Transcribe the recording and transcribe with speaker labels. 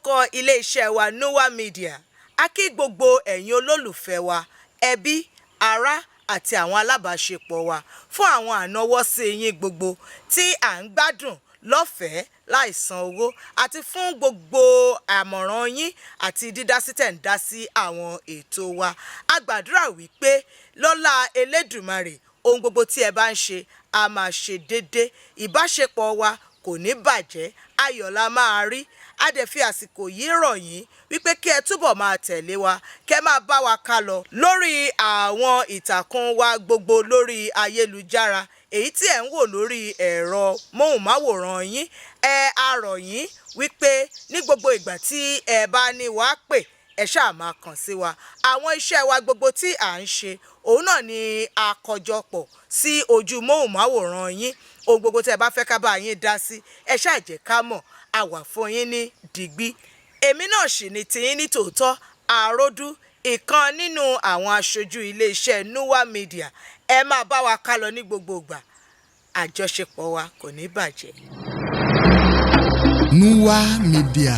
Speaker 1: Lórúkọ iléeṣẹ́ wa Noah Media, a kí gbogbo ẹ̀yin olólùfẹ́ wa, ẹbí, ará àti àwọn alábàáṣepọ̀ wa fún àwọn ànáwọ́sí yín gbogbo tí à ń gbádùn lọ́fẹ̀ẹ́ láì san owó, àti fún gbogbo àmọ̀ràn yín àti dídásí tẹ̀ ń dá sí àwọn ètò wa. A gbàdúrà wípé lọ́lá Elédùmarè, ohun gbogbo tí ẹ bá ń ṣe a máa ṣe déédé, ìbáṣepọ̀ wa kò ní bàjẹ́, ayọ̀ la máa rí. A dẹ̀ fi àsìkò yìí rọ̀ yín wípé kí ẹ túbọ̀ máa tẹ̀lé wa, kẹ́ máa bá wa ká lọ lórí àwọn ìtàkùn wa gbogbo lórí ayélujára, èyí tí ẹ̀ ń wò lórí ẹ̀rọ móhùnmáwòrán yín. Ẹ a rọ̀ yín wípé ní gbogbo ìgbà tí ẹ bá ní wàá pè, ẹ ṣáà máa kàn sí wa. Àwọn iṣẹ́ wa gbogbo tí à ń ṣe, òun náà ni a kọjọpọ̀ sí ojú móhùnmáwòrán yín. Ohun gbogbo tí ẹ bá fẹ́ ká bá yín dá sí, ẹ ṣáà jẹ́ ká mọ̀, a wà fún yín ní dìgbí. Èmi náà sì ni tiyín ní tòótọ́, Àròdú, ìkan nínú àwọn aṣojú iléeṣẹ́ Noah Media. Ẹ máa bá wa ká lọ ní gbogbo ìgbà, àjọṣepọ̀ wa kò ní bàjẹ́.
Speaker 2: Noah Media.